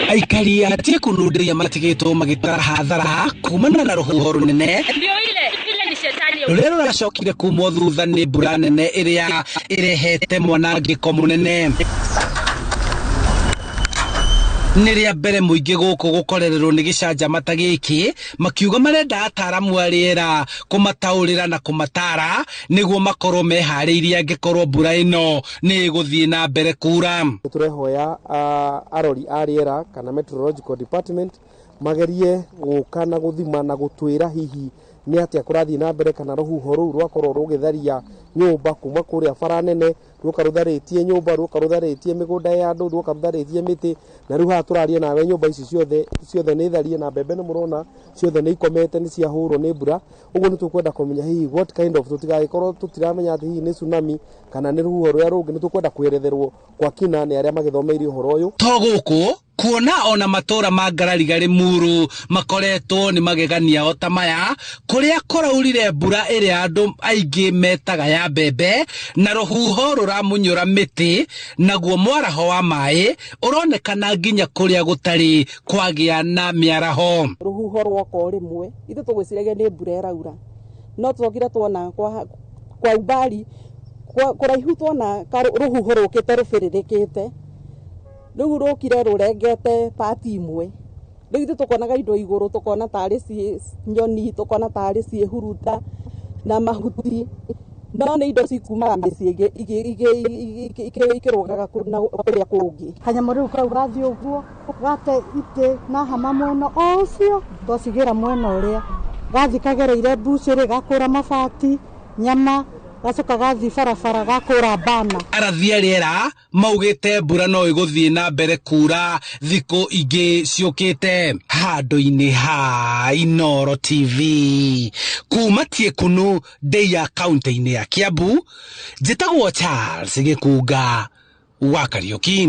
Aikari a Tiakunundeia matigĩtwo magĩtara hathara kumana na rũhuho rũnene Ndio ile ile ni shetani. Rũrĩa rũracokire kumwo thutha nĩ mbura nene ĩrĩa ĩrehete mwanangĩko mũnene. Nĩ rĩa mbere mũingĩ gũkũ gũkorererwo nĩ gĩcanjama ta gĩkĩ, makiuga marenda ataramu a rĩera kũmataũrĩra na kũmatara nĩguo makorwo meharĩirie angĩkorwo mbura ĩno nĩ ĩgũthiĩ na mbere kura. Nĩ tũrehoya arori a rĩera kana meteorological department magerie gũka na gũthima na gũtwĩra hihi nĩ atĩa kũrathiĩ na mbere, kana rũhuho rũu rwakorwo rũgĩtharia nyũmba kuma kũrĩa bara nene, ruoka rũtharĩtie nyũmba, ruoka rũtharĩtie mĩgũnda ya andũ, ruoka rũtharĩtie mĩtĩ. Na rĩu haha tũraria nawe nyũmba ici ciothe ciothe nĩ tharie, na mbembe nĩ mũrona ciothe nĩ ikomete, nĩ ciahũrwo nĩ mbura. Ũguo nĩ tũkwenda kũmenya hihi what kind of, tũtigagĩkorwo tũtiramenya atĩ hihi nĩ tsunami kana nĩ rũhuho rũrĩa rũngĩ. Nĩ tũkwenda kweretherwo kwa kina nĩ arĩa magĩthomeire ũhoro ũyũ. To gũkũ kuona ona matũra ma Ngarariga Limuru makoretwo nĩ magegania o ta maya, kũrĩa kũraurire mbura ĩrĩa andũ aingĩ metaga ya mbembe na rũhuho rũramunyũra mĩtĩ, naguo mwaraho wa maĩ ũronekana nginya kũrĩa gũtarĩ kwagĩa na mĩaraho. Rũhuho rwoka o rĩmwe, ithuĩ tũgwĩciragia nĩ mbura ĩraura, no twokire tuona kwa umbali, kũraihu tuona rũhuho rũkĩte rũbĩrĩrĩkĩte. Rĩu rũkire rũrengete pati imwe. Rĩu ithuĩ tũkonaga indo igũrũ, tũkona tarĩ nyoni, tũkona tarĩ ciĩhuruta na mahuti, no nĩ indo cikumaga mĩciĩ ikĩrũgaga na kũrĩa kũngĩ. Kanyamũ rĩu kau gathiĩ ũguo gate itĩ na hama mwena o ũcio, twacigĩra mwena ũrĩa gathiĩ kagereire mbucĩrĩ, gakũra mabati nyama, gacoka gathiĩ barabara gakũra bana. Arathi a rĩera maugĩte mbura no ĩgũthiĩ na mbere kura thikũ ingĩ ciũkĩte. Handũ-inĩ ha Inooro TV kuma Tiekunu Ndeia kaunti-inĩ ya Kiambu, njĩtagwo Charles Gĩkunga wa Kariũki.